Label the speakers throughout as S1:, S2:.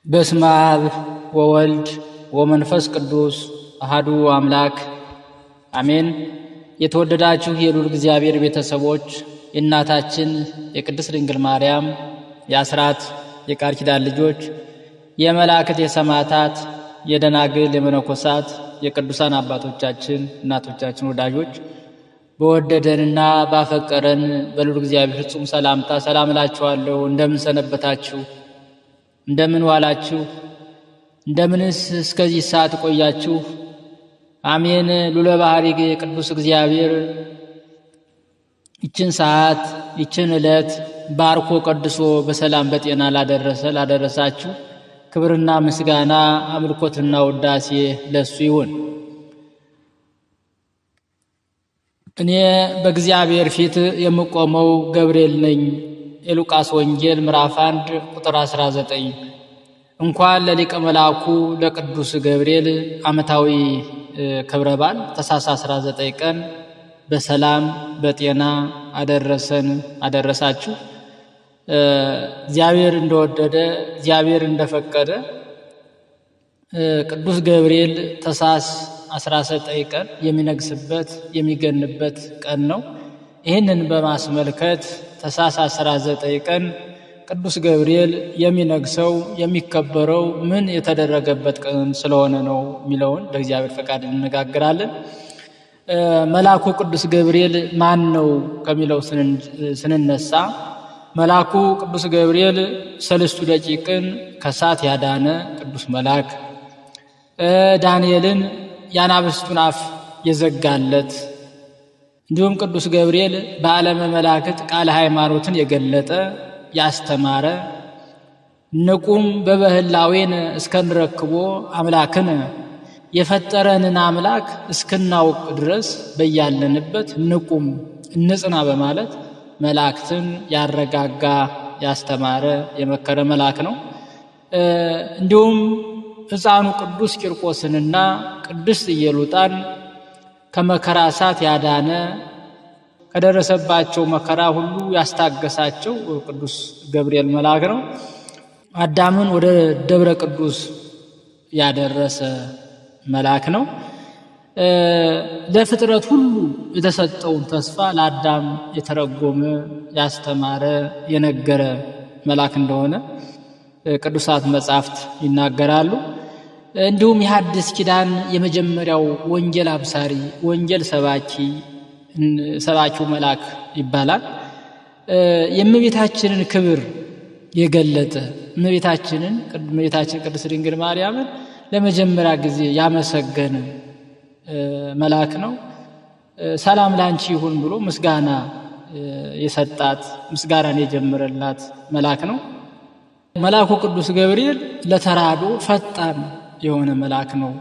S1: በስመ አብ ወወልድ ወመንፈስ ቅዱስ አሐዱ አምላክ አሜን። የተወደዳችሁ የልዑል እግዚአብሔር ቤተሰቦች፣ የእናታችን የቅድስት ድንግል ማርያም የአስራት የቃል ኪዳን ልጆች፣ የመላእክት የሰማዕታት የደናግል የመነኮሳት የቅዱሳን አባቶቻችን እናቶቻችን ወዳጆች፣ በወደደንና ባፈቀረን በልዑል እግዚአብሔር ፍጹም ሰላምታ ሰላም እላችኋለሁ። እንደምን ሰነበታችሁ? እንደምን ዋላችሁ? እንደምንስ እስከዚህ ሰዓት ቆያችሁ? አሜን። ሉለ ባሕሪ ቅዱስ እግዚአብሔር ይችን ሰዓት ይችን ዕለት ባርኮ ቀድሶ በሰላም በጤና ላደረሰ ላደረሳችሁ ክብርና ምስጋና አምልኮትና ውዳሴ ለሱ ይሁን። እኔ በእግዚአብሔር ፊት የምቆመው ገብርኤል ነኝ። የሉቃስ ወንጌል ምዕራፍ 1 ቁጥር 19። እንኳን ለሊቀ መልአኩ ለቅዱስ ገብርኤል ዓመታዊ ክብረ በዓል ታኅሳስ 19 ቀን በሰላም በጤና አደረሰን አደረሳችሁ። እግዚአብሔር እንደወደደ እግዚአብሔር እንደፈቀደ ቅዱስ ገብርኤል ታኅሳስ 19 ቀን የሚነግስበት የሚገንበት ቀን ነው። ይህንን በማስመልከት ታኅሳስ 19 ቀን ቅዱስ ገብርኤል የሚነግሰው የሚከበረው ምን የተደረገበት ቀን ስለሆነ ነው የሚለውን በእግዚአብሔር ፈቃድ እንነጋገራለን። መልአኩ ቅዱስ ገብርኤል ማን ነው ከሚለው ስንነሳ፣ መልአኩ ቅዱስ ገብርኤል ሰለስቱ ደቂቅን ከሳት ያዳነ ቅዱስ መልአክ፣ ዳንኤልን የአናብስቱን አፍ የዘጋለት፣ እንዲሁም ቅዱስ ገብርኤል በዓለመ መላእክት ቃለ ሃይማኖትን የገለጠ ያስተማረ፣ ንቁም በበህላዌን እስከንረክቦ አምላክን፣ የፈጠረንን አምላክ እስክናውቅ ድረስ በያለንበት ንቁም እንጽና በማለት መላእክትን ያረጋጋ፣ ያስተማረ፣ የመከረ መልአክ ነው። እንዲሁም ሕፃኑ ቅዱስ ቂርቆስንና ቅድስት ኢየሉጣን ከመከራ እሳት ያዳነ፣ ከደረሰባቸው መከራ ሁሉ ያስታገሳቸው ቅዱስ ገብርኤል መልአክ ነው። አዳምን ወደ ደብረ ቅዱስ ያደረሰ መልአክ ነው። ለፍጥረት ሁሉ የተሰጠውን ተስፋ ለአዳም የተረጎመ፣ ያስተማረ፣ የነገረ መልአክ እንደሆነ ቅዱሳት መጻሕፍት ይናገራሉ። እንዲሁም የሐዲስ ኪዳን የመጀመሪያው ወንጌል አብሳሪ፣ ወንጌል ሰባኪ፣ ሰባኪው መልአክ ይባላል። የእመቤታችንን ክብር የገለጠ፣ እመቤታችን ቅድስት ድንግል ማርያምን ለመጀመሪያ ጊዜ ያመሰገነ መልአክ ነው። ሰላም ላንቺ ይሁን ብሎ ምስጋና የሰጣት፣ ምስጋናን የጀመረላት መልአክ ነው። መልአኩ ቅዱስ ገብርኤል ለተራዶ ፈጣን የሆነ መልአክ ነው።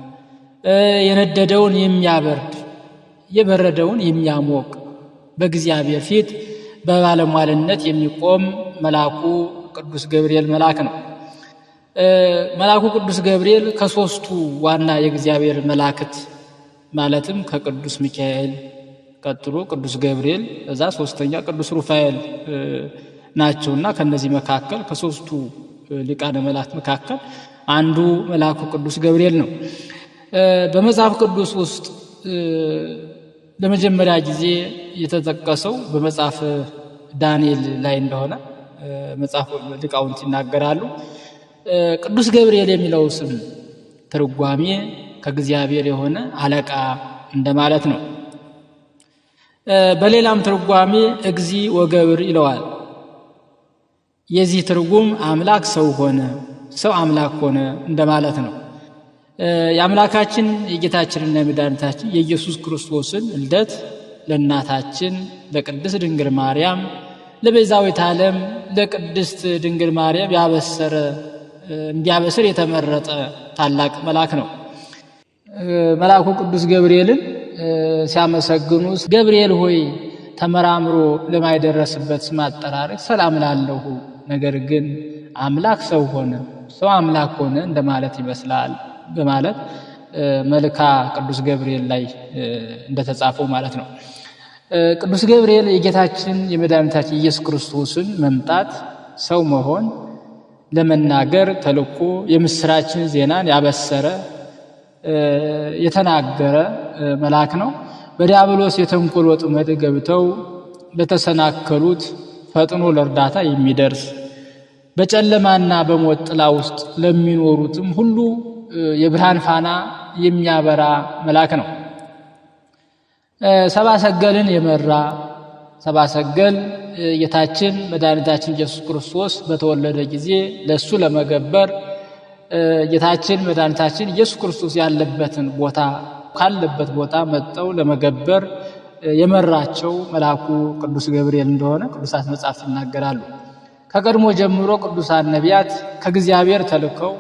S1: የነደደውን የሚያበርድ፣ የበረደውን የሚያሞቅ፣ በእግዚአብሔር ፊት በባለሟልነት የሚቆም መልአኩ ቅዱስ ገብርኤል መልአክ ነው። መልአኩ ቅዱስ ገብርኤል ከሶስቱ ዋና የእግዚአብሔር መላእክት፣ ማለትም ከቅዱስ ሚካኤል ቀጥሎ ቅዱስ ገብርኤል፣ እዛ ሶስተኛ ቅዱስ ሩፋኤል ናቸውና ከነዚህ መካከል ከሶስቱ ሊቃነ መላእክት መካከል አንዱ መልአኩ ቅዱስ ገብርኤል ነው። በመጽሐፍ ቅዱስ ውስጥ ለመጀመሪያ ጊዜ የተጠቀሰው በመጽሐፍ ዳንኤል ላይ እንደሆነ መጽሐፍ ሊቃውንት ይናገራሉ። ቅዱስ ገብርኤል የሚለው ስም ትርጓሜ ከእግዚአብሔር የሆነ አለቃ እንደማለት ነው። በሌላም ትርጓሜ እግዚ ወገብር ይለዋል። የዚህ ትርጉም አምላክ ሰው ሆነ፣ ሰው አምላክ ሆነ እንደማለት ነው። የአምላካችን የጌታችንና የመድኃኒታችን የኢየሱስ ክርስቶስን ልደት ለእናታችን ለቅድስት ድንግል ማርያም፣ ለቤዛዊት ዓለም ለቅድስት ድንግል ማርያም ያበሰረ፣ እንዲያበስር የተመረጠ ታላቅ መልአክ ነው። መልአኩ ቅዱስ ገብርኤልን ሲያመሰግኑ፣ ገብርኤል ሆይ፣ ተመራምሮ ለማይደረስበት ስም አጠራርህ ሰላም ላለሁ፣ ነገር ግን አምላክ ሰው ሆነ፣ ሰው አምላክ ሆነ እንደማለት ይመስላል በማለት መልካ ቅዱስ ገብርኤል ላይ እንደተጻፈው ማለት ነው። ቅዱስ ገብርኤል የጌታችን የመድኃኒታችን ኢየሱስ ክርስቶስን መምጣት፣ ሰው መሆን፣ ለመናገር ተልኮ የምስራችን ዜናን ያበሰረ የተናገረ መልአክ ነው። በዲያብሎስ የተንኮል ወጥመድ ገብተው ለተሰናከሉት ፈጥኖ ለእርዳታ የሚደርስ፣ በጨለማና በሞት ጥላ ውስጥ ለሚኖሩትም ሁሉ የብርሃን ፋና የሚያበራ መልአክ ነው። ሰብአ ሰገልን የመራ፣ ሰብአ ሰገል ጌታችን መድኃኒታችን ኢየሱስ ክርስቶስ በተወለደ ጊዜ ለእሱ ለመገበር ጌታችን መድኃኒታችን ኢየሱስ ክርስቶስ ያለበትን ቦታ ካለበት ቦታ መጥተው ለመገበር የመራቸው መልአኩ ቅዱስ ገብርኤል እንደሆነ ቅዱሳት መጻሕፍት ይናገራሉ። ከቀድሞ ጀምሮ ቅዱሳን ነቢያት ከእግዚአብሔር ተልከው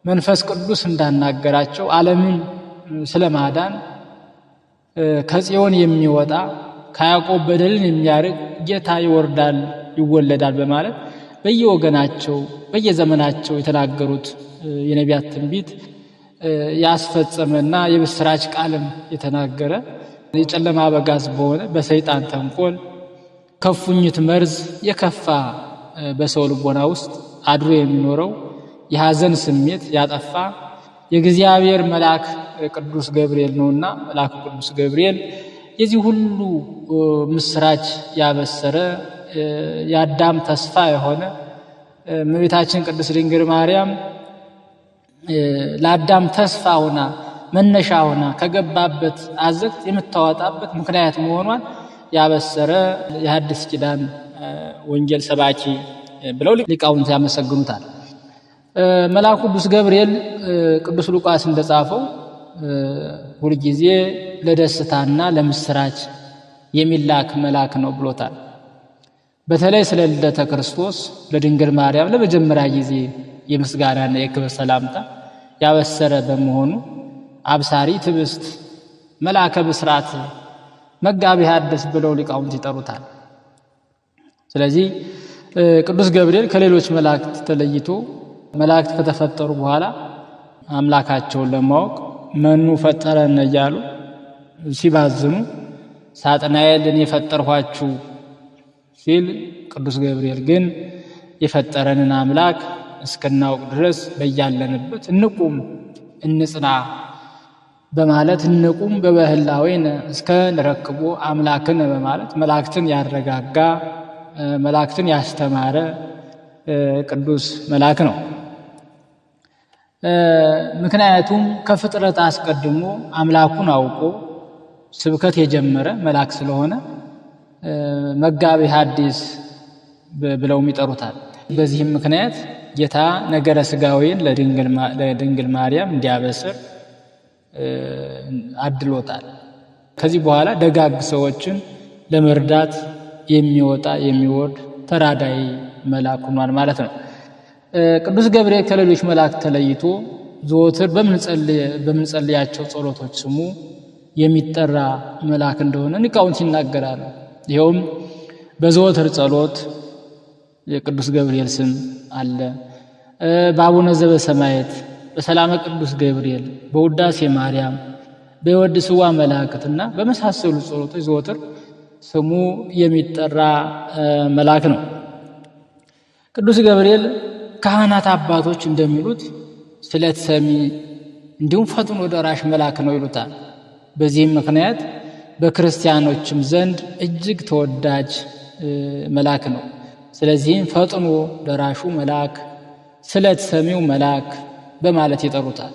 S1: መንፈስ ቅዱስ እንዳናገራቸው ዓለምን ስለማዳን ከጽዮን የሚወጣ ከያዕቆብ በደልን የሚያርቅ ጌታ ይወርዳል ይወለዳል በማለት በየወገናቸው በየዘመናቸው የተናገሩት የነቢያት ትንቢት ያስፈጸመና የምስራች ቃልም የተናገረ፣ የጨለማ አበጋዝ በሆነ በሰይጣን ተንኮል ከፉኝት መርዝ የከፋ በሰው ልቦና ውስጥ አድሮ የሚኖረው የሐዘን ስሜት ያጠፋ የእግዚአብሔር መልአክ ቅዱስ ገብርኤል ነውና፣ መልአኩ ቅዱስ ገብርኤል የዚህ ሁሉ ምስራች ያበሰረ፣ የአዳም ተስፋ የሆነ፣ እመቤታችን ቅድስት ድንግል ማርያም ለአዳም ተስፋ ሆና መነሻ ሆና ከገባበት አዘቅት የምታወጣበት ምክንያት መሆኗን ያበሰረ የሐዲስ ኪዳን ወንጌል ሰባኪ ብለው ሊቃውንት ያመሰግኑታል። መልአኩ ቅዱስ ገብርኤል ቅዱስ ሉቃስ እንደጻፈው ሁልጊዜ ለደስታና ለምስራች የሚላክ መልአክ ነው ብሎታል። በተለይ ስለ ልደተ ክርስቶስ ለድንግል ማርያም ለመጀመሪያ ጊዜ የምስጋናና የክብር ሰላምታ ያበሰረ በመሆኑ አብሳሪ ትብስት፣ መልአከ ብስራት፣ መጋቢ ሐዲስ ብለው ሊቃውንት ይጠሩታል። ስለዚህ ቅዱስ ገብርኤል ከሌሎች መላእክት ተለይቶ መላእክት ከተፈጠሩ በኋላ አምላካቸውን ለማወቅ መኑ ፈጠረን እያሉ ሲባዝኑ ሳጥናኤል እኔ የፈጠርኋችሁ ሲል፣ ቅዱስ ገብርኤል ግን የፈጠረንን አምላክ እስክናውቅ ድረስ በያለንበት እንቁም እንጽና በማለት፣ እንቁም በበህላዌነ እስከ ንረክቦ አምላክን በማለት መላእክትን ያረጋጋ፣ መላእክትን ያስተማረ ቅዱስ መልአክ ነው። ምክንያቱም ከፍጥረት አስቀድሞ አምላኩን አውቆ ስብከት የጀመረ መልአክ ስለሆነ መጋቢ ሐዲስ ብለውም ይጠሩታል። በዚህም ምክንያት ጌታ ነገረ ስጋዊን ለድንግል ማርያም እንዲያበስር አድሎታል። ከዚህ በኋላ ደጋግ ሰዎችን ለመርዳት የሚወጣ የሚወርድ ተራዳይ መልአክ ሆኗል ማለት ነው። ቅዱስ ገብርኤል ከሌሎች መላእክት ተለይቶ ዘወትር በምንጸልያቸው ጸሎቶች ስሙ የሚጠራ መልአክ እንደሆነ ሊቃውንት ይናገራሉ። ይኸውም በዘወትር ጸሎት የቅዱስ ገብርኤል ስም አለ። በአቡነ ዘበሰማያት፣ በሰላመ ቅዱስ ገብርኤል፣ በውዳሴ ማርያም፣ በይወድስዋ መላእክትና በመሳሰሉ ጸሎቶች ዘወትር ስሙ የሚጠራ መልአክ ነው። ቅዱስ ገብርኤል ካህናት አባቶች እንደሚሉት ስለት ሰሚ እንዲሁም ፈጥኖ ደራሽ መልአክ ነው ይሉታል። በዚህም ምክንያት በክርስቲያኖችም ዘንድ እጅግ ተወዳጅ መልአክ ነው። ስለዚህም ፈጥኖ ደራሹ መልአክ፣ ስለት ሰሚው መልአክ በማለት ይጠሩታል።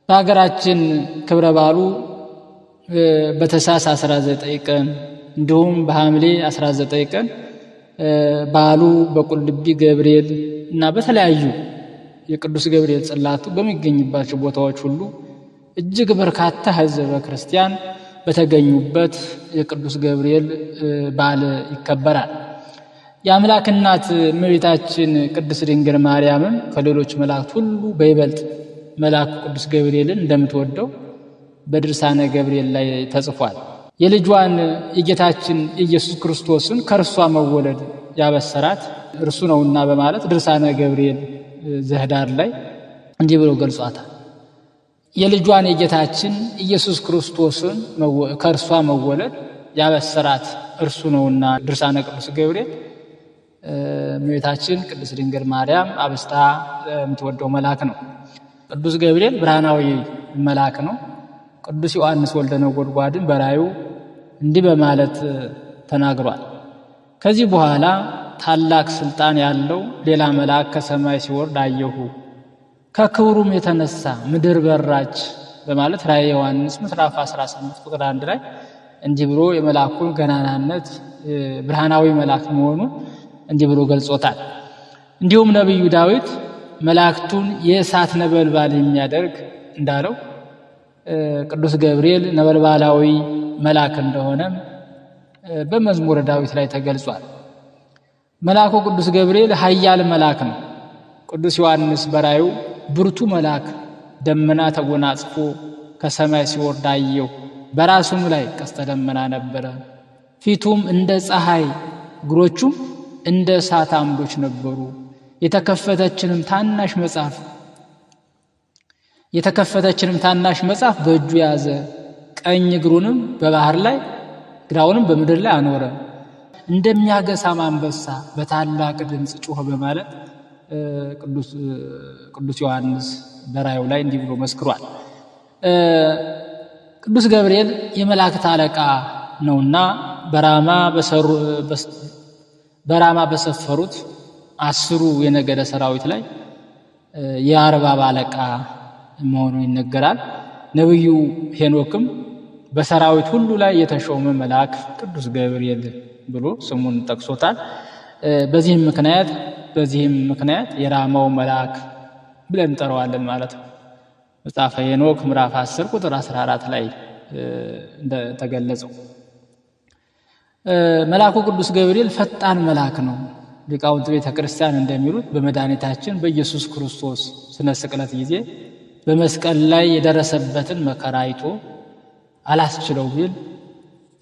S1: በሀገራችን ክብረ በዓሉ በታኅሳስ 19 ቀን እንዲሁም በሐምሌ 19 ቀን በዓሉ በቁልቢ ገብርኤል እና በተለያዩ የቅዱስ ገብርኤል ጽላቱ በሚገኝባቸው ቦታዎች ሁሉ እጅግ በርካታ ሕዝበ ክርስቲያን በተገኙበት የቅዱስ ገብርኤል በዓል ይከበራል። የአምላክ እናት እመቤታችን ቅድስት ድንግል ማርያምም ከሌሎች መላእክት ሁሉ በይበልጥ መልአኩ ቅዱስ ገብርኤልን እንደምትወደው በድርሳነ ገብርኤል ላይ ተጽፏል። የልጇን የጌታችን የኢየሱስ ክርስቶስን ከእርሷ መወለድ ያበሰራት እርሱ ነውና በማለት ድርሳነ ገብርኤል ዘህዳር ላይ እንዲህ ብሎ ገልጿታል። የልጇን የጌታችን ኢየሱስ ክርስቶስን ከእርሷ መወለድ ያበሰራት እርሱ ነውና ድርሳነ ቅዱስ ገብርኤል እመቤታችን ቅድስት ድንግል ማርያም አብስታ የምትወደው መልአክ ነው። ቅዱስ ገብርኤል ብርሃናዊ መልአክ ነው። ቅዱስ ዮሐንስ ወልደ ነጎድጓድን በራእዩ እንዲህ በማለት ተናግሯል። ከዚህ በኋላ ታላቅ ስልጣን ያለው ሌላ መልአክ ከሰማይ ሲወርድ አየሁ፣ ከክብሩም የተነሳ ምድር በራች በማለት ራእየ ዮሐንስ ምዕራፍ 18 ቁጥር 1 ላይ እንዲህ ብሎ የመልአኩን ገናናነት ብርሃናዊ መልአክ መሆኑን እንዲህ ብሎ ገልጾታል። እንዲሁም ነቢዩ ዳዊት መላእክቱን የእሳት ነበልባል የሚያደርግ እንዳለው ቅዱስ ገብርኤል ነበልባላዊ መልአክ እንደሆነ በመዝሙረ ዳዊት ላይ ተገልጿል። መልአኩ ቅዱስ ገብርኤል ኃያል መልአክ ነው። ቅዱስ ዮሐንስ በራእዩ ብርቱ መልአክ ደመና ተጎናጽፎ ከሰማይ ሲወርድ አየሁ፣ በራሱም ላይ ቀስተ ደመና ነበረ፣ ፊቱም እንደ ፀሐይ፣ እግሮቹም እንደ እሳት አምዶች ነበሩ። የተከፈተችንም ታናሽ መጽሐፍ የተከፈተችንም ታናሽ መጽሐፍ በእጁ ያዘ፣ ቀኝ እግሩንም በባህር ላይ ግራውንም በምድር ላይ አኖረ፣ እንደሚያገሳም አንበሳ በታላቅ ድምፅ ጮኸ በማለት ቅዱስ ዮሐንስ በራእዩ ላይ እንዲህ ብሎ መስክሯል። ቅዱስ ገብርኤል የመላእክት አለቃ ነውና በራማ በሰፈሩት 10 የነገደ ሰራዊት ላይ የአርባብ አለቃ መሆኑ ይነገራል። ነብዩ ሄኖክም በሰራዊት ሁሉ ላይ የተሾመ መልአክ ቅዱስ ገብርኤል ብሎ ስሙን ጠቅሶታል። በዚህም ምክንያት የራማው መልአክ ብለን እንጠራዋለን ማለት ነው። መጽሐፈ ሄኖክ ምዕራፍ 10 ቁጥር 14 ላይ እንደተገለጸው መልአኩ ቅዱስ ገብርኤል ፈጣን መልአክ ነው። ሊቃውንት ቤተክርስቲያን እንደሚሉት በመድኃኒታችን በኢየሱስ ክርስቶስ ስነ ስቅለት ጊዜ በመስቀል ላይ የደረሰበትን መከራ አይቶ አላስችለው ቢል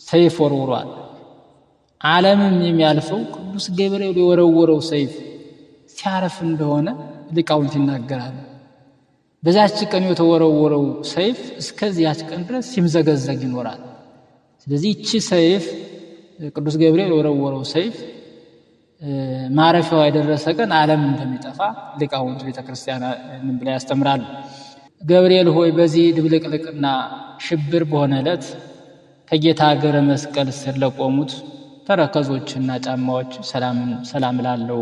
S1: ሰይፍ ወርውሯል። ዓለምም የሚያልፈው ቅዱስ ገብርኤል የወረወረው ሰይፍ ሲያርፍ እንደሆነ ሊቃውንት ይናገራሉ። በዛች ቀን የተወረወረው ሰይፍ እስከዚያች ቀን ድረስ ሲምዘገዘግ ይኖራል። ስለዚህ እቺ ሰይፍ ቅዱስ ገብርኤል የወረወረው ሰይፍ ማረፊያው የደረሰ ቀን ዓለም እንደሚጠፋ ሊቃውንት ቤተክርስቲያን ብላ ያስተምራሉ። ገብርኤል ሆይ በዚህ ድብልቅልቅና ሽብር በሆነ ዕለት ከጌታ እግረ መስቀል ስር ለቆሙት ተረከዞችና ጫማዎች ሰላም ላለው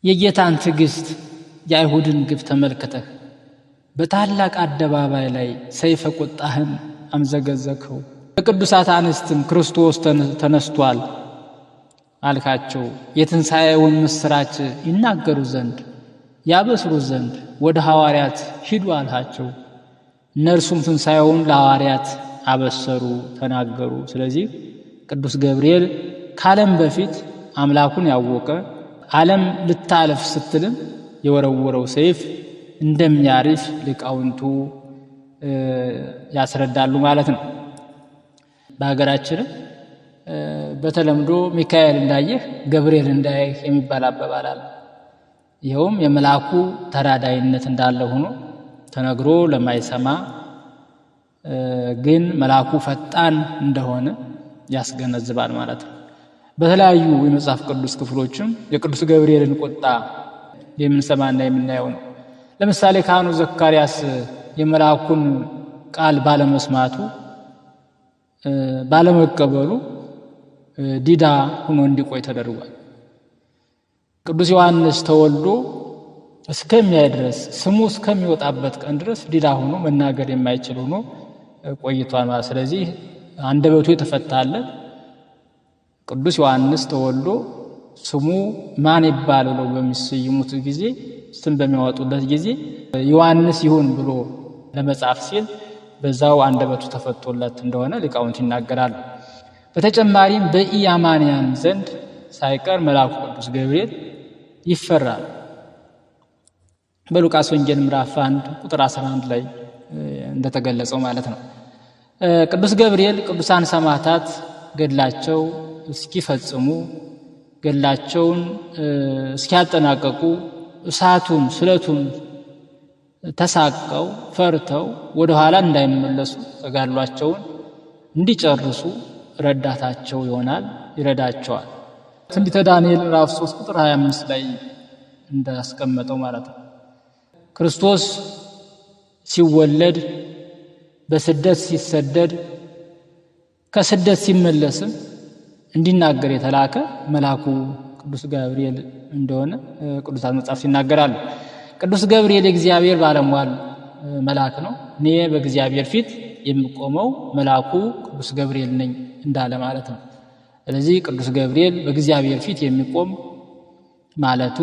S1: የጌታን ትዕግስት የአይሁድን ግፍ ተመልክተህ በታላቅ አደባባይ ላይ ሰይፈ ቁጣህን አምዘገዘግኸው። በቅዱሳት አንስትም ክርስቶስ ተነስቷል አልካቸው። የትንሣኤውን ምስራች ይናገሩ ዘንድ ያበስሩ ዘንድ ወደ ሐዋርያት ሂዱ አልሃቸው። እነርሱም ትንሣኤውን ለሐዋርያት አበሰሩ፣ ተናገሩ። ስለዚህ ቅዱስ ገብርኤል ከዓለም በፊት አምላኩን ያወቀ ዓለም ልታለፍ ስትልም የወረወረው ሰይፍ እንደሚያርፍ ሊቃውንቱ ያስረዳሉ ማለት ነው። በሀገራችንም በተለምዶ ሚካኤል እንዳየህ ገብርኤል እንዳየህ የሚባል አባባል አለ። ይኸውም የመልአኩ ተራዳይነት እንዳለ ሆኖ ተነግሮ ለማይሰማ ግን መልአኩ ፈጣን እንደሆነ ያስገነዝባል ማለት ነው። በተለያዩ የመጽሐፍ ቅዱስ ክፍሎችም የቅዱስ ገብርኤልን ቁጣ የምንሰማና የምናየው ነው። ለምሳሌ ካህኑ ዘካርያስ የመልአኩን ቃል ባለመስማቱ ባለመቀበሉ ዲዳ ሆኖ እንዲቆይ ተደርጓል። ቅዱስ ዮሐንስ ተወልዶ እስከሚያይ ድረስ ስሙ እስከሚወጣበት ቀን ድረስ ዲዳ ሆኖ መናገር የማይችል ሆኖ ቆይቷል ማለት። ስለዚህ አንደበቱ የተፈታለት ቅዱስ ዮሐንስ ተወልዶ ስሙ ማን ይባል ብለው በሚሰይሙት ጊዜ ስም በሚያወጡለት ጊዜ ዮሐንስ ይሁን ብሎ ለመጻፍ ሲል በዛው አንደበቱ ተፈቶለት እንደሆነ ሊቃውንት ይናገራሉ። በተጨማሪም በኢአማንያን ዘንድ ሳይቀር መልአኩ ቅዱስ ገብርኤል ይፈራል። በሉቃስ ወንጌል ምዕራፍ 1 ቁጥር 11 ላይ እንደተገለጸው ማለት ነው። ቅዱስ ገብርኤል ቅዱሳን ሰማዕታት ገድላቸው እስኪፈጽሙ ገድላቸውን እስኪያጠናቀቁ እሳቱን ስለቱን ተሳቀው ፈርተው ወደ ኋላ እንዳይመለሱ ተጋድሏቸውን እንዲጨርሱ ረዳታቸው ይሆናል፣ ይረዳቸዋል። ትንቢተ ዳንኤል ምዕራፍ 3 ቁጥር 25 ላይ እንዳስቀመጠው ማለት ነው። ክርስቶስ ሲወለድ፣ በስደት ሲሰደድ፣ ከስደት ሲመለስም እንዲናገር የተላከ መልአኩ ቅዱስ ገብርኤል እንደሆነ ቅዱሳት መጻሕፍት ይናገራሉ። ቅዱስ ገብርኤል የእግዚአብሔር ባለሟል መልአክ ነው። እኔ በእግዚአብሔር ፊት የምቆመው መልአኩ ቅዱስ ገብርኤል ነኝ እንዳለ ማለት ነው። ስለዚህ ቅዱስ ገብርኤል በእግዚአብሔር ፊት የሚቆም ማለቱ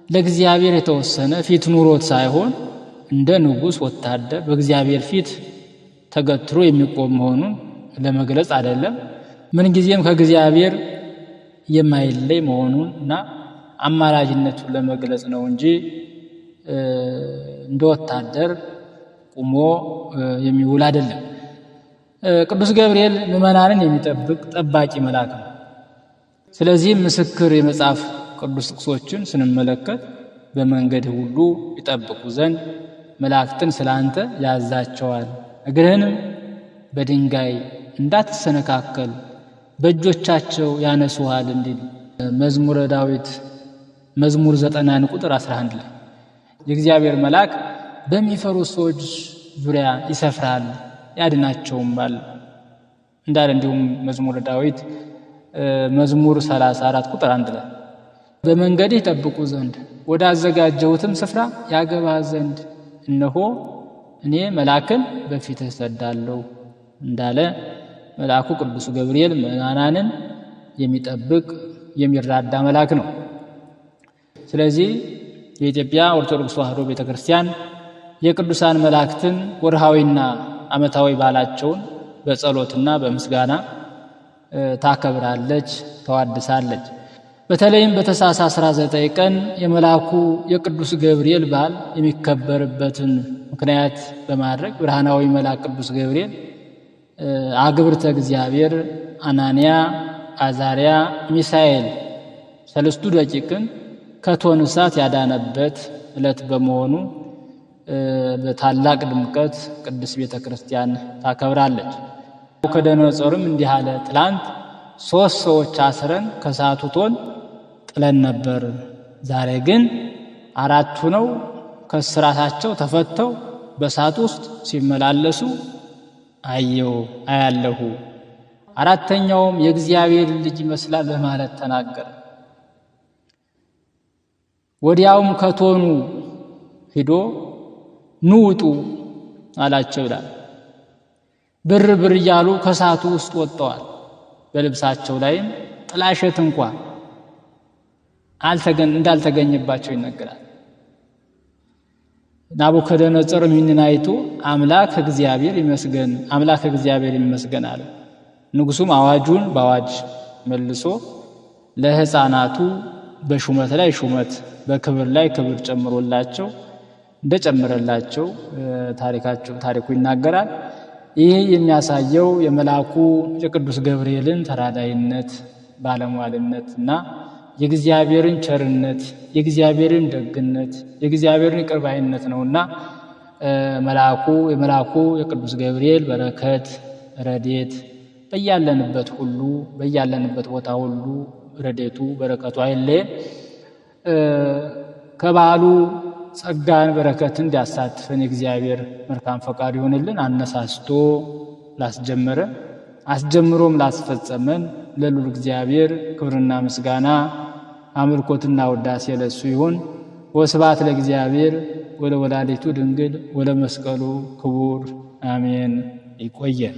S1: ለእግዚአብሔር የተወሰነ ፊት ኑሮት ሳይሆን እንደ ንጉሥ ወታደር በእግዚአብሔር ፊት ተገትሮ የሚቆም መሆኑን ለመግለጽ አይደለም። ምንጊዜም ከእግዚአብሔር የማይለይ መሆኑን እና አማላጅነቱን ለመግለጽ ነው እንጂ እንደ ወታደር ቁሞ የሚውል አይደለም። ቅዱስ ገብርኤል ምዕመናንን የሚጠብቅ ጠባቂ መልአክ ነው። ስለዚህም ምስክር የመጽሐፍ ቅዱስ ጥቅሶችን ስንመለከት በመንገድ ሁሉ ይጠብቁ ዘንድ መላእክትን ስላንተ ያዛቸዋል፣ እግርህንም በድንጋይ እንዳትሰነካከል በእጆቻቸው ያነሱሃል እንዲል መዝሙረ ዳዊት መዝሙር 91 ቁጥር 11 ላይ የእግዚአብሔር መልአክ በሚፈሩ ሰዎች ዙሪያ ይሰፍራል ያድናቸውማል እንዳለ፣ እንዲሁም መዝሙረ ዳዊት መዝሙር 34 ቁጥር 1 ላይ በመንገድህ ይጠብቁ ዘንድ ወደ አዘጋጀሁትም ስፍራ ያገባ ዘንድ እነሆ እኔ መልአክን በፊትህ እሰዳለሁ እንዳለ መልአኩ ቅዱስ ገብርኤል ምዕመናንን የሚጠብቅ የሚራዳ መልአክ ነው። ስለዚህ የኢትዮጵያ ኦርቶዶክስ ተዋሕዶ ቤተክርስቲያን የቅዱሳን መላእክትን ወርሃዊና ዓመታዊ በዓላቸውን በጸሎትና በምስጋና ታከብራለች፣ ተዋድሳለች። በተለይም በታኅሳስ 19 ቀን የመልአኩ የቅዱስ ገብርኤል በዓል የሚከበርበትን ምክንያት በማድረግ ብርሃናዊ መልአክ ቅዱስ ገብርኤል አግብርተ እግዚአብሔር አናንያ፣ አዛርያ፣ ሚሳኤል ሰለስቱ ደቂቅን ከእቶነ እሳት ያዳነበት ዕለት በመሆኑ በታላቅ ድምቀት ቅድስት ቤተ ክርስቲያን ታከብራለች። ናቡከደነፆርም እንዲህ አለ፣ ትላንት 3 ሰዎች አስረን ከእሳቱ እቶን ጥለን ነበር። ዛሬ ግን 4 ነው ከእስራታቸው ተፈተው በእሳት ውስጥ ሲመላለሱ አየሁ አያለሁ። አራተኛውም የእግዚአብሔር ልጅ ይመስላል በማለት ተናገረ። ወዲያውም ከቶኑ ሂዶ ኑ ውጡ አላቸው ይላል። ብር ብር እያሉ ከእሳቱ ውስጥ ወጥተዋል። በልብሳቸው ላይም ጥላሸት እንኳ እንዳልተገኘባቸው ይነገራል። ናቡከደነፆርም ይህንን አይቶ አምላክ እግዚአብሔር ይመስገን፣ አምላክ እግዚአብሔር ይመስገን አለ። ንጉሱም አዋጁን በአዋጅ መልሶ ለሕፃናቱ በሹመት ላይ ሹመት በክብር ላይ ክብር ጨምሮላቸው እንደጨመረላቸው ታሪኩ ይናገራል። ይህ የሚያሳየው የመልአኩ የቅዱስ ገብርኤልን ተራዳይነት ባለሟልነት እና የእግዚአብሔርን ቸርነት የእግዚአብሔርን ደግነት የእግዚአብሔርን ይቅር ባይነት ነውና የመልአኩ የቅዱስ ገብርኤል በረከት ረድኤት በያለንበት ሁሉ በያለንበት ቦታ ሁሉ ረድኤቱ በረከቱ አይለየን። ከበዓሉ ጸጋን በረከትን እንዲያሳትፈን የእግዚአብሔር መልካም ፈቃድ ይሁንልን። አነሳስቶ ላስጀመረ አስጀምሮም ላስፈጸመን ለልዑል እግዚአብሔር ክብርና ምስጋና አምልኮትና ውዳሴ ለእሱ ይሁን። ወስብሐት ለእግዚአብሔር ወለወላዲቱ ድንግል ወለመስቀሉ ክቡር አሜን። ይቆየን።